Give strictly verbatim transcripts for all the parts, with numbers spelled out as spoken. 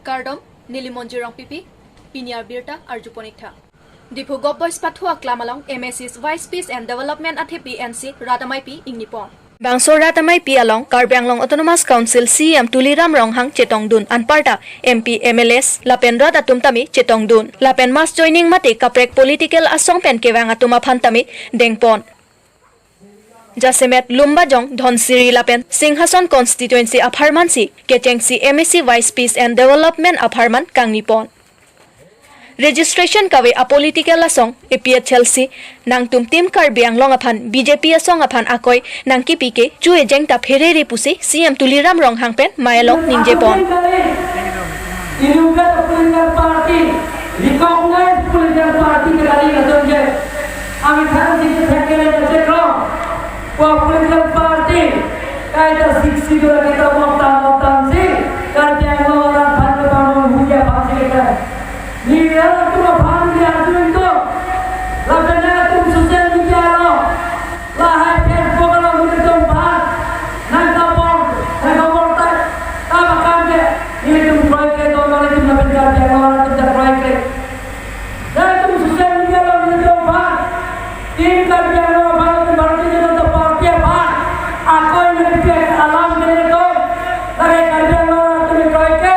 Kardom, neli Monjirong P P, pini abirta arjupon ik tha. Diphu Govt Boys Pathu Aklam along M A C's Vice Peace and Development athepi N C rat ameipi ingnipon. Bangso rat ameipi along Karbi Anglong Autonomous Council C E M Tuliram Ronghang chetongdun, anparta M P, M L As lapen rat atum tame chetongdun. Lapen mass joining mate kaprek political asong pen kevang atum aphan tame dengpon. Jasemet Lumbajong, Dhansiri lapen Singhason constituency apharmansi kechengsi M A C Vice Peace and Development apharman kangnipon. Registration kave apolitical asong, A P H L C nangtum Team Karbi Anglong aphan B J P asong aphan akoi nangkipi ke chu ejeng ta pherere pusi C E M Tuliram Ronghang pen mei along ningjepon. Inunga political party, recognized political party ke dari natunje. Ami than si ke thekere ke chekro. Ko political party, kaita sixth schedule kita mokta mokta si, Karbi Anglong aphan ke bangun huya aphan si kita. Ni ya tu aphan dia tu itu. Lapen nangtum social media lo, lahai Facebook lo, nelitum aphan nangkapor, nangkapor ta, ta makan ke, nelitum kroikre, don nelitum lapen Karbi Anglong atum ta kroikre. Nangtum social media lo, nelitum aphan, Team Karbi Anglong aphan, Bharatiya Janata Party aphan akoi nangkepi alam ke nelitum. Lake Karbi Anglong atum kroikre,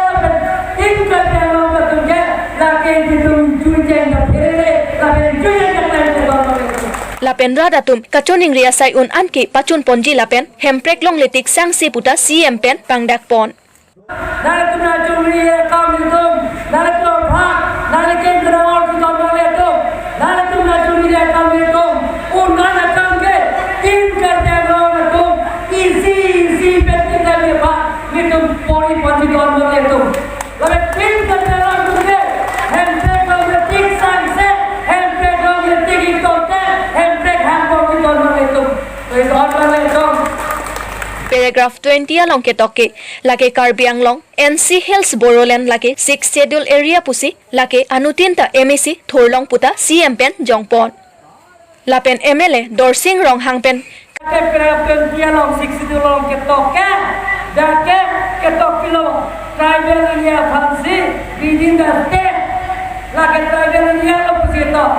Team Karbi Anglong atum ke, lake nelitum chu ejeng ta pherere, lake chu ejeng ta pherere, don nelitum. Lapen rat atum kachiningri asai un-an kepachunponji lapen Hemprek longle tik sangse puta C E M pen pangdakpon. Nangtum nangchingri akam nelitum, nangtum aphan, nangtum kena or tu don nelitum, nangtum nangchingri akam nelitum, un-an akam ke, Team Karbi Anglong atum, isi isi pen kita nelitum, nelitum pori pon tu don nelitum. Lapen Team Karbi Anglong atum ke, Hemprek longle tik sangse, Hemprek longle tik itote, Hemprek hangkong tu don nelitum. Tu don nelitum. Paragraph twenty along ketok ke, lake Karbi Anglong, N C Hills Bodoland lake Sixth Schedule area pusi, lake anuttin ta M A C thurlong puta C E M pen jongpon. Lapen M L A Dorsing Ronghang pen. Ke paragraph twenty along Sixth Schedule along ketok ke, dak ke ketok pilo tribal area aphansi within the state, lake tribal area lo pusi ketok.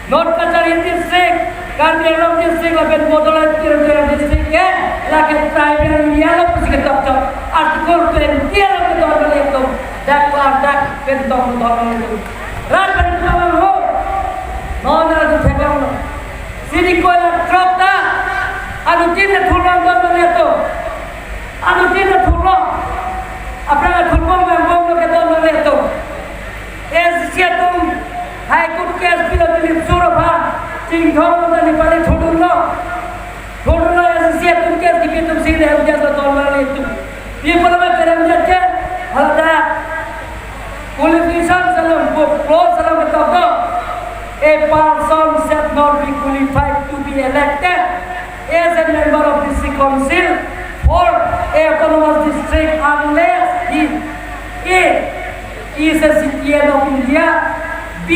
North Cachar Hills District, Karbi Anglong District, lapen Bodoland Territorial District ke, lake tribal area lo pusi ketok chot. Article twenty along ketok nelitum. Dak klar dak pen tong tong nelitum. Rat pen tong ho. Non nelitum theklang lo. Sini koila trok ta. Anuttin ta thurlong don nelitum. Anuttin ta thurlong. Aphrang thurlong bang bong lo kedon nelitum. S C atum High Court case pilo Dilip Sur aphan, chingthor lo ta Nepali thurdunlo. Thurdunlo S C atum case, D P atum si rem jat lo don nelitum. People ma kerem jat ke, hala ta qualification along, clause along ketok do. A person shall not be qualified to be elected as a member of district council for a autonomous district unless he, A, is a citizen of India, B,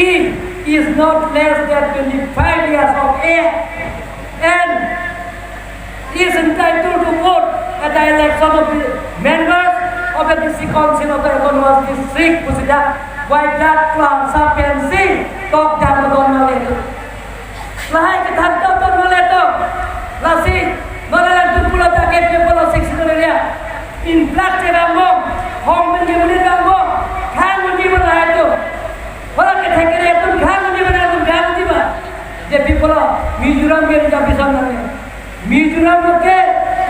is not less than twenty-five years of age, and is entitled to vote at the election of the members of the district council of the autonomous district, pusi dak, why that clause pensi tok dak don nelitum. Lahai kethan ta don nelitum. Lasi, nelitum pulo ta ke people of Sixth Schedule area. Influx ke dambo, hong pen ke menit dambo, khang uji ba lahai atum. Hala kethek kere atum khang uji ba, atum khang uji ba. Je people of Mizoram ke reservation nang. Mizoram ke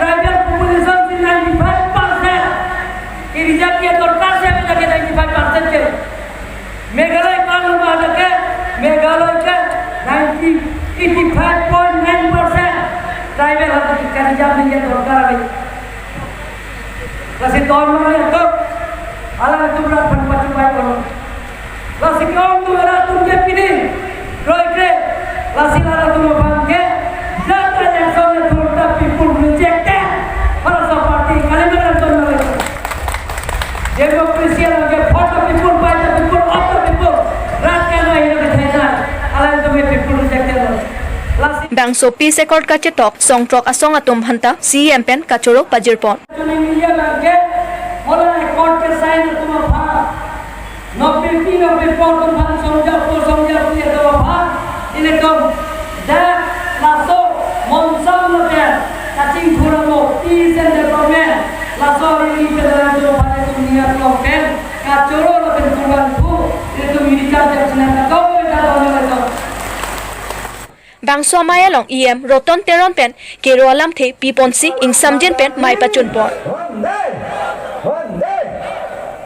tribal population si ninety-five percent. Ke reserve kiya dorkar si api lage ninety-five percent ke. Meghalaya ke along ba ke, Meghalaya ke ninety, eighty-five point nine percent tribal hati ka reserve ni ya dorkar api. Lasi don nelitum, alanglitum rat aphan pachipai kono. Lasi ke-ong atum rat atum ke pini kroikre, lasi rat atum aphan ke, jat election atum ta people rejected. Hala sa party kali ma don nelitum. Democracy along ke for the people, by the people, of the people. Rat ke na hina ke thena, alanglitum ke people rejected lo. Lasi bangso peace accord kachetok songtrok asong atum aphanta C E M pen kachoro pajirpon. Tuning iya bangke, mola accord ke sign atum aphan, Bangso amei along E M Roton Teron pen kero alamthe piponsi ingsamjin pen mei pachunpon. वंदे वंदे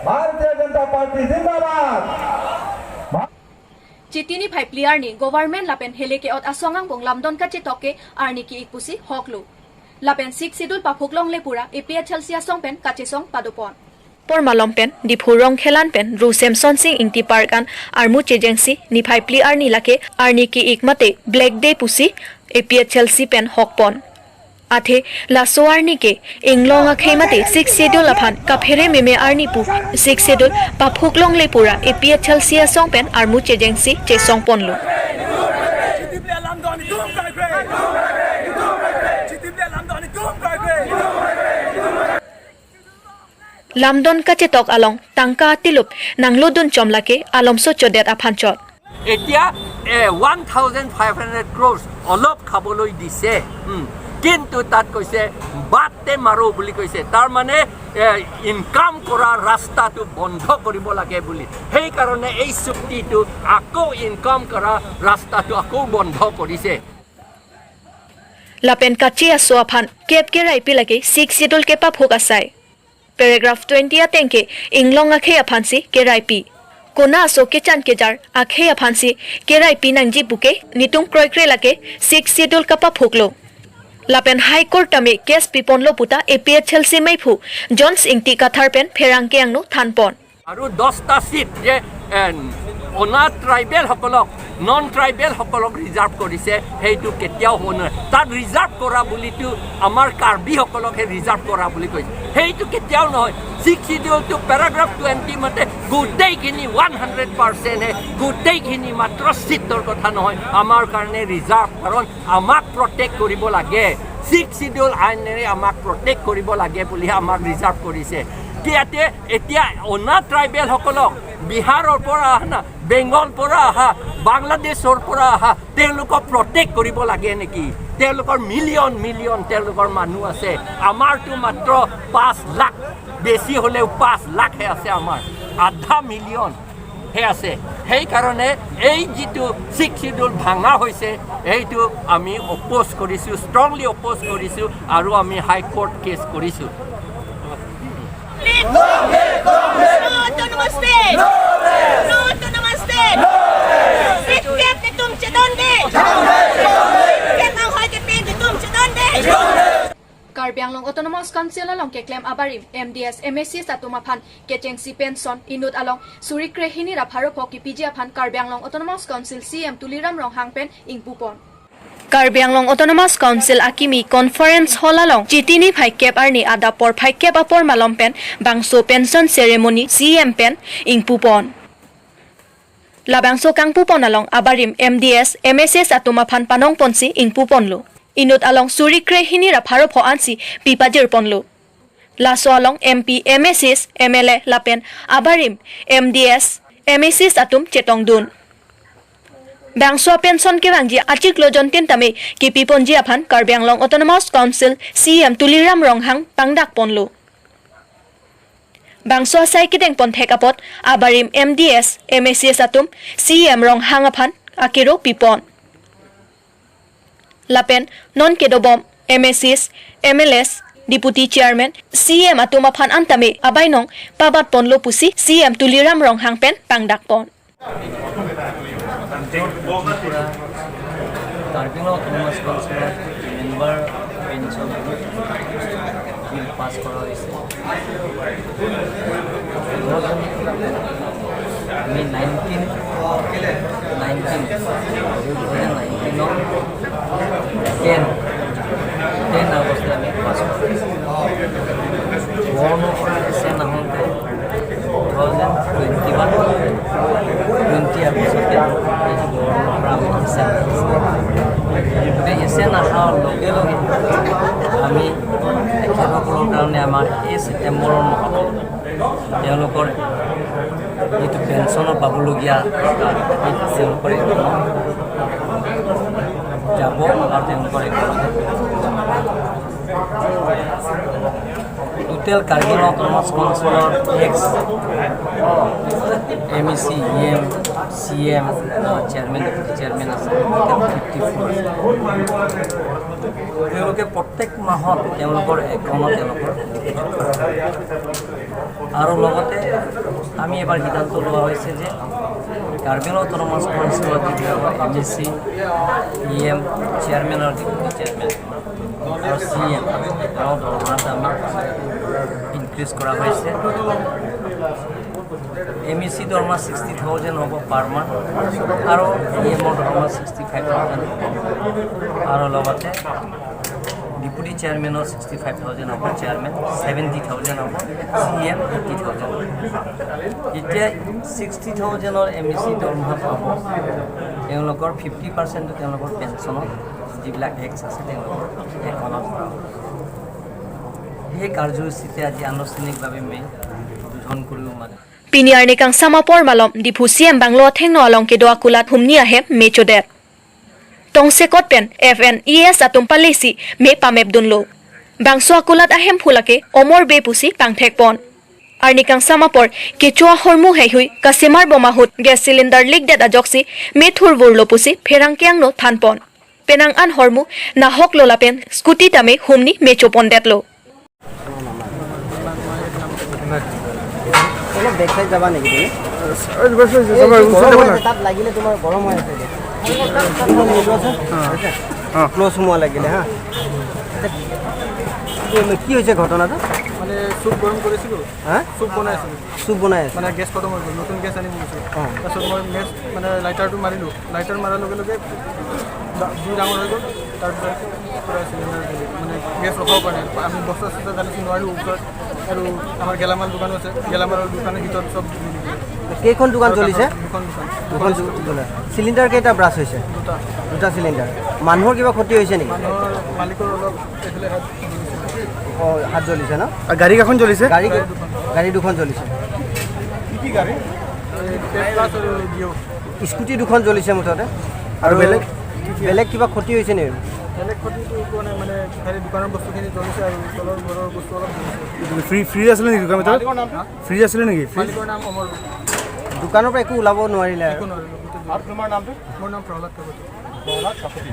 भारतीय जनता पार्टी जिंदाबाद। Chiti niphai phli arni government lapen hele ke-ot asong angbong lamdon kachetok ke arni ki-ik pusi hoklo. Lapen Sixth Schedule paphuk longle pura A P H L C asong pen kachesong padopon. Apor malom pen Diphu Rongkhelan pen Ru Semson Sing Ingti Park an armu chejengsi niphai phli arni lake arni ki-ik mate Black Day pusi A P H L C pen hokpon. Athe laso arni ke inglong akhei mate Sixth Schedule aphan kaphere meme arni pu Sixth Schedule paphuk longle pura A P H L C asong pen armu chejengsi chesongponlo. Lamdon kachetok along tangka atilup nanglodun chom lake alomso chodet aphan chot. এতিয়া one thousand five hundred crores অলপ খাবলৈ দিছে, উম, কিন্তু তাত কৈছে বাটে মাৰো বুলি কৈছে, তাৰমানে ইনকাম কৰা ৰাস্তাটো বন্ধ কৰিব লাগে বুলি। সেইকাৰণে এই চুক্তিটো আকৌ ইনকাম কৰা ৰাস্তাটো আকৌ বন্ধ কৰিছে। Lapen kache aso aphan kep keraipi lake Sixth Schedule kepaphuk asai. Paragraph twenty ateng ke inglong akhei aphansi keraipi. Konat aso kechan kejar akhei aphansi keraipi nangji puke netum kroikre lake Sixth Schedule kapaphuklo. Lapen High Court tame case piponlo puta A P H L C meiphu Jones Ingti Kathar pen pherangke angno thanpon. আৰু দহটা ছিট যে এ, অনা ট্ৰাইবেলসকলক, নন ট্ৰাইবেলসকলক ৰিজাৰ্ভ কৰিছে, সেইটো কেতিয়াও হ'ব নোৱাৰে। তাত ৰিজাৰ্ভ কৰা বুলিতো আমাৰ কাৰ্বিসকলকহে ৰিজাৰ্ভ কৰা বুলি কৈছে, সেইটো কেতিয়াও নহয়। ছিক্স শ্বিডিউলটো পেৰাগ্ৰাফ টুৱেণ্টি মতে গোটেইখিনি ওৱান হাণ্ড্ৰেড পাৰ্চেণ্টহে, গোটেইখিনি মাত্ৰ ছিটৰ কথা নহয়, আমাৰ কাৰণে ৰিজাৰ্ভ, কাৰণ আমাক প্ৰটেক্ট কৰিব লাগে। ছিক্স শ্বিডিউল আইনেৰে আমাক প্ৰটেক্ট কৰিব লাগে বুলিহে আমাক ৰিজাৰ্ভ কৰিছে। কি ইয়াতে এতিয়া অনা ট্ৰাইবেলসকলক, বিহাৰৰ পৰা অহা, বেংগলৰ পৰা অহা, বাংলাদেশৰ পৰা অহা, তেওঁলোকক প্ৰটেক্ট কৰিব লাগে নেকি? তেওঁলোকৰ মিলিয়ন মিলিয়ন তেওঁলোকৰ মানুহ আছে, আমাৰতো মাত্ৰ পাঁচ লাখ, বেছি হ'লেও পাঁচ লাখহে আছে, আমাৰ আধা মিলিয়ন হে আছে। সেইকাৰণে এই যিটো ছিক্স শ্বিডিউল ভাঙা হৈছে, এইটো আমি অপ'জ কৰিছোঁ, ষ্ট্ৰংলি অপ'জ কৰিছোঁ আৰু আমি হাই কোৰ্ট কেছ কৰিছোঁ। No autonomous state! No autonomous state! Sixth Schedule netum chedonde! Sixth Schedule anghoi kepi netum chedonde! Karbi Anglong Autonomous Council along keklem abarim M D S, M A Cs atum aphan kechengsi pension inut along suri krehini ra pharo pho kipiji aphan Karbi Anglong Autonomous Council C E M Tuliram Ronghang pen ingpupon. Karbi Anglong Autonomous Council akimi conference hall along Chiti niphai kep arni adap porphai kep apor malom pen bangso pension ceremony C E M pen ingpupon. Labangso kangpupon along abarim M D S, M A Cs atum aphan panongponsi ingpuponlo. Inut along suri krehini ra pharo pho ansi pipajirponlo. Laso along M P, M A Cs, M L A lapen abarim M D S, M A Cs atum chetongdun. Bangso pension kevangji achiklo jontin tame kipiponji aphan Karbi Anglong Autonomous Council C E M Tuliram Ronghang pangdakponlo. Bangso asai kedengpon thek apot abarim M D S, M A Cs atum C E M Ronghang aphan akero pipon. Lapen non kedobom M A Cs, M L As, Deputy Chairman, C E M atum aphan antame abainong pabatponlo pusi C E M Tuliram Ronghang pen pangdakpon. Karbi Anglong autonomous কাউন্সিলৰ member pension bill pass কৰা হৈছে। আমি nineteen, nineteen, two thousand নাইনটিনৰ ten, ten আগষ্টে আমি pass কৰিছোঁ। Governor পৰা S N আহোঁতে two thousand twenty one, twenty আগষ্টতে এইটো গভৰ্ণৰ পৰা আমি এছ এন আহিছে। গতিকে এছ এন অহাৰ লগে লগে আমি তেখেতসকলৰ কাৰণে আমাৰ এই ছেপ্টেম্বৰৰ মাহত তেওঁলোকৰ যিটো পেঞ্চনৰ পাবলগীয়া, তেওঁলোকৰ যাব আৰু তেওঁলোকৰ একেলগে টোটেল কাৰ্বি আংলং অট'নমাছ কাউন্সিলৰ এক্স এম ই চি, ই এম, চি ই এম, আহ, চেয়াৰমেন, ডেপুটি চেয়াৰমেন আছে, টোটেল ফিফটি ফ'ৰ। তেওঁলোকে প্ৰত্যেক মাহত তেওঁলোকৰ একাউণ্টত তেওঁলোকৰ ডিপজিট কৰে। আৰু লগতে আমি এবাৰ সিদ্ধান্ত লোৱা হৈছে যে কাৰ্বি আংলং অট'নমাছ কাউন্সিলৰ যিবিলাক এম ই চি, ই এম, চেয়াৰমেন আৰু ডেপুটি চেয়াৰমেন আৰু চি ই এম, তেওঁৰ দৰমহাত আমি ইনক্ৰিজ কৰা হৈছে। এম ই চি দৰমহা ছিক্সটি থাউজেণ্ড হ'ব পাৰ মান্থ আৰু ই এমৰ দৰমহা ছিক্সটি ফাইভ থাউজেণ্ড হ'ব। আৰু লগতে ডেপুটি চেয়াৰমেনৰ ছিক্সটি ফাইভ থাউজেণ্ড হ'ব, চেয়াৰমেন ছেভেণ্টি থাউজেণ্ড হ'ব, চি ই এম এইটি থাউজেণ্ড হ'ব। যেতিয়া ছিক্সটি থাউজেণ্ডৰ এম ই চি দৰমহা পাব, তেওঁলোকৰ ফিফটি পাৰ্চেণ্টটো তেওঁলোকৰ পেঞ্চনত যিবিলাক এক্স আছে তেওঁলোকৰ একাউণ্টত ভৰাব। সেই কাৰ্যসূচীতে আজি আনুষ্ঠানিকভাৱে মে উদ্বোধন কৰিও মানে Pini arni kangsam apor malom Diphu C M banglo athengno along kedo akulat humni ahem me chodet. Tongsekot pen F N E S atum palesi me pamepdunlo. Bangso akulat ahemphu lake Omor Bey pusi pangthekpon. Arni kangsam apor kecho ahormu heihui kasemar bom ahut gas cylinder leak det ajoksi me thurvurlo pusi pherangke angno thanpon. Penang an hormu nahoklo lapen scooty tame humni me chopondetlo. অলপ back side যাবা নেকি তুমি? এই যে গৰম হৈ আছে, তাত লাগিলে তোমাৰ গৰম হৈ আছে যে। ক্ল'জ সোমোৱা লাগিলে, হা? আচ্ছা, কি, কি হৈছে ঘটনাটো? মানে চুপ গৰম কৰিছিলো, হা? চুপ বনাই আছিলো। চুপ বনাই আছে? মানে গেছ খতম হৈ গ'ল, নতুন গেছ আনিব গৈছো। অ। তাৰপিছত মই মেচ, মানে লাইটাৰটো মাৰিলো, লাইটাৰ মাৰাৰ লগে লগে ডা-, জুই ডাঙৰ হৈ গ'ল। তাৰপিছত পূৰা চিলিণ্ডাৰ জ্বলি, মানে গেছ ৰখাব পৰা নাই। আমি বস্তা চস্তা ঢালিছো, নোৱাৰিলো ওপৰত। আৰু আমাৰ গেলামাল দোকানো আছে, গেলামালৰ দোকানৰ ভিতৰত চব জ্বলি গ'ল। কেইখন দোকান আৰু জ্বলিছে? কাষৰ দুখন দোকান। দুখন দোকান জ্বলে। চিলিণ্ডাৰ কেইটা ব্ৰাষ্ট হৈছে? দুটা। দুটা চিলিণ্ডাৰ। মানুহৰ কিবা ক্ষতি হৈছে নেকি? মানুহৰ মালিকৰ অলপ এইফালে হাত জ্বলিছে। অ, হাত জ্বলিছে ন? আৰু গাড়ী কেইখন জ্বলিছে? গাড়ী, গাড়ী দুখন জ্বলিছে। কি কি গাড়ী? এই পেপ প্লাছ আৰু ডিঅ'। স্কুটি দুখন জ্বলিছে মুঠতে। আৰু আৰু বেলেগ? বেলেগ কিবা ক্ষতি হৈছে নেকি? বেলেগ ক্ষতিটো একো নাই, মানে খালি দোকানৰ বস্তুখিনি জ্বলিছে আৰু তলৰ ঘৰৰ বস্তু অলপ জ্বলিছে। ফ্ৰি-, ফ্ৰিজ আছিলে নেকি দোকানৰ ভিতৰত? হা? ফ্ৰিজ আছিলে নেকি? ফ্ৰিজ? মালিকৰ নাম অমৰ। দোকানৰ পৰা একো ওলাব নোৱাৰিলে আৰু? একো নোৱাৰিলো, গোটেই জ্বলি-, আৰু তোমাৰ নামটো? মোৰ নাম প্ৰহ্লাদ কাকতি। প্ৰহ্লাদ কাকতি।